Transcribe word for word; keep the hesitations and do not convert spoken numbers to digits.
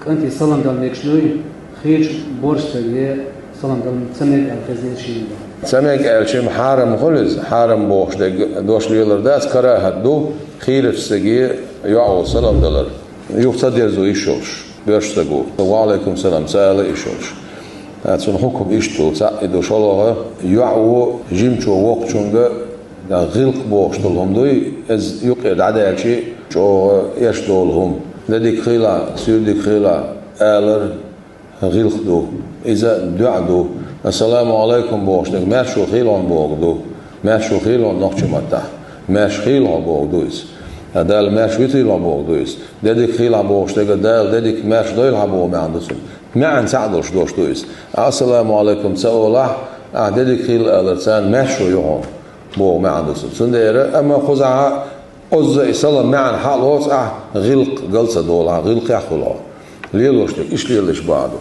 КӀанте салам дала мегаш дуй, хийрача борша саго салам дала ца мега аьлла хезна шийна. Ца мега аьлча-м хьарам хул иза, хьарам бохуш дерг дош лелар дац, карахӀат ду хийрача саго йоӀо салам далар. Юха ца дерзо йиш йолуш, боьрша саго, ва Ӏалайкум салам ца ала йиш йолуш. А, цуьнан хьукам иштта ду, цхьаъ и ду, шолгӀа, йоӀо жимачо воккхачуьнга, да, гӀиллакх бохуш долу хӀума дуй, иза юккъера дӀадаьлча чӀогӀа эшдолу хӀума. Де дика хийла, суьйре дика хийла алар гӀиллакх ду. Иза доӀа ду. Ассаламу Ӏалайкум бохуш дерг маьршо хийла хьуна бохург ду. Маьршо хийла хьуна нохчийн маттахь. Маьрша хийла хьо бохург ду иза. Дала маьрша витийла хьо бохург ду иза. Де дика хийла бохуш дерг Дала де дика, маьрша дойла хьо боху маьӀна ду цуьнан. МаьӀна цхьаъ долуш дош ду иза. Ассаламу Ӏалайкум ца олахь, ахь де дика хийла аларца маьршо ю хьуна боху маьӀна ду цуьнан. Цундела, амма кхузахь озза и салам маьӀна хьалоцу ахь, гӀиллакх гал ца долахь, гӀиллакхехь хуьлу хьо. Лелош дерг иштта лелош бахьа ду.